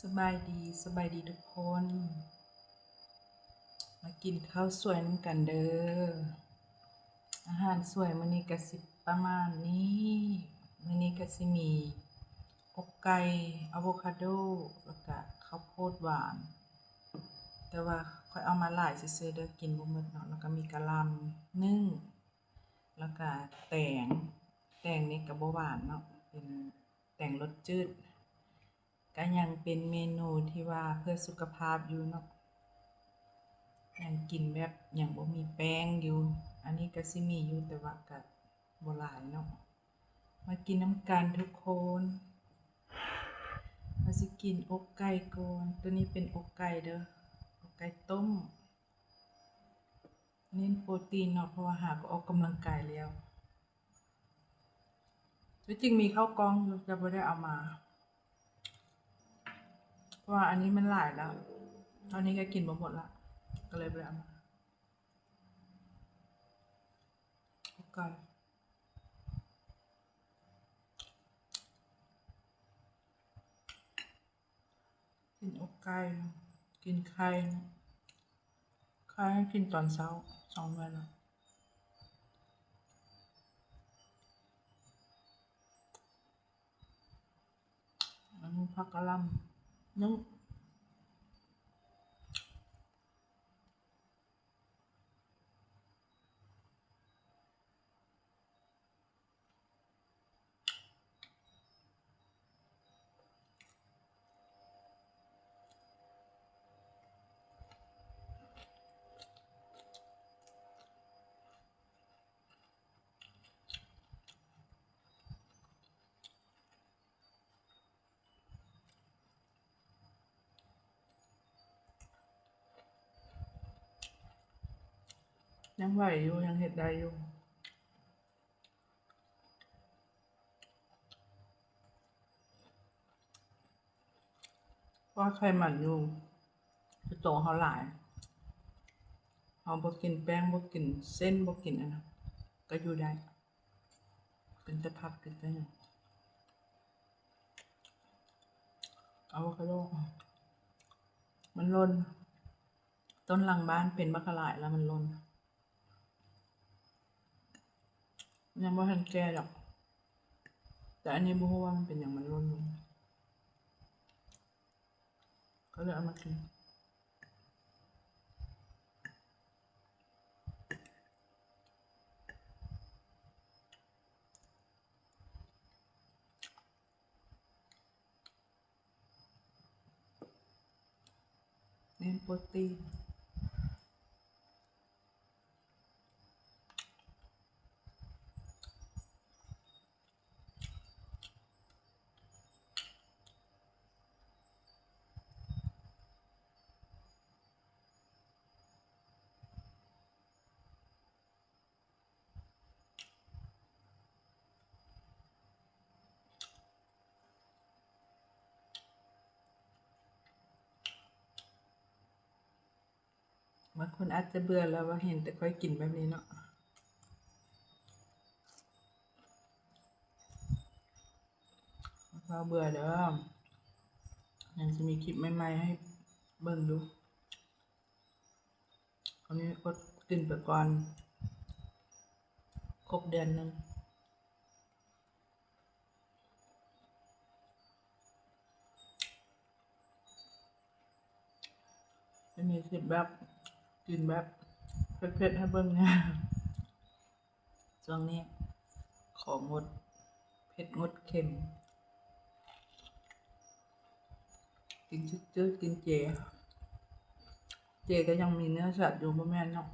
ສະບາຍດີ, ສະບາຍດີທຸກຄົນ. ມາກິນເຂົ້າສວຍນຳກັນເດີ້. ອາຫານສວຍມື້ນີ້ກະຊິປະມານນີ້. ມື້ນີ້ກະຊິມີອົກໄກ່, ອາໂວຄາໂດ ແລ້ວກະເຂົ້າໂພດຫວານ. ແຕ່ວ່າຂ້ອຍເອົາມາຫຼາຍຊື່ໆເດີ້, ກິນບໍ່ໝົດເນາະ. ແລ້ວກະມີກະຫຼ່ຳໜຶ້ງ ແລ້ວກະແຕງ, ແຕງນີ້ກະບໍ່ຫວານເນາະ, ເປັນແຕງລົດຈືດ. ກະຍັງເປັນເມນູທີ່ວ່າເພື່ອສຸຂະພາບຢູ່ເນາະ, ຍັງກິນແບບຍັງບໍ່ມີແປ້ງຢູ່. ອັນນີ້ກະຊິມີຢູ່ ແຕ່ວ່າກະບໍ່ຫຼາຍເນາະ. ມາກິນນຳກັນທຸກຄົນ. ເຮົາຊິກິນອົກໄກ່ກ່ອນ. ໂຕນີ້ເປັນອົກໄກ່ເດີ້, ອົກໄກ່ຕົ້ມ. ເນັ້ນໂປຣຕີນເນາະ, ເພາະວ່າຫາກໍອອກກຳລັງກາຍແລ້ວ. ທີ່ຈິງມີເຂົ້າກ່ອງຢູ່ ແຕ່ບໍ່ໄດ້ເອົາມາ ເພາະວ່າອັນນີ້ມັນຫຼາຍແລ້ວ, ເທົ່ານີ້ກໍກິນບໍ່ໝົດລະ ກໍເລີຍບໍ່ໄດ້ເອົາມາ. ໂອເຄ. ກິນອົກໄກ່, ກິນໄຂ່, ໄຂ່ກິນຕອນເຊົ້າສອງໜ່ວຍລະ. ອັນນີ້ຜັກກະຫຼ່ຳໜຶ້ງ. ຍັງໄຫວຢູ່, ຍັງເຮັດໄດ້ຢູ່. ເພາະວ່າໄຂມັນຢູ່ໃນໂຕເຮົາຫຼາຍ, ເຮົາບໍ່ກິນແປ້ງ, ບໍ່ກິນເສັ້ນ, ບໍ່ກິນອັນນັ້ນ ກໍຢູ່ໄດ້, ກິນແຕ່ຜັກ, ກິນແຕ່ຫຍັງ. ອາໂວຄາໂດ ມັນຫຼົ່ນ, ຕົ້ນຫຼັງບ້ານເປັນບັກຫຼາຍ ແລ້ວມັນຫຼົ່ນ. ຍັງບໍ່ທັນແກ່ດອກ, ແຕ່ອັນນີ້ບໍ່ຮູ້ວ່າມັນເປັນຫຍັງມັນຫຼົ່ນ, ກໍເລີຍເອົາມາກິນ. ເນັ້ນໂປຣຕີນ. ບາງຄົນອາດຈະເບື່ອແລ້ວວ່າເຫັນແຕ່ຂ້ອຍກິນແບບນີ້ເນາະ, ບໍ່ເບື່ອເດີ້, ຍັງຊິມີຄລິບໃໝ່ໆໃຫ້ເບິ່ງຢູ່. ອັນນີ້ອົດກິນໄປກ່ອນ ຄົບເດືອນໜຶ່ງ. ຈະມີຄລິບແບບກິນແບບເຜັດໆໃຫ້ເບິ່ງແດ່. ຊ່ວງນີ້ของงดเผ็ดงดเค็ม, ກິນຈືດໆ ກິນເຈ. ເຈກໍຍັງມີເນື້ອສັດຢູ່ ບໍ່ແມ່ນເນາະ,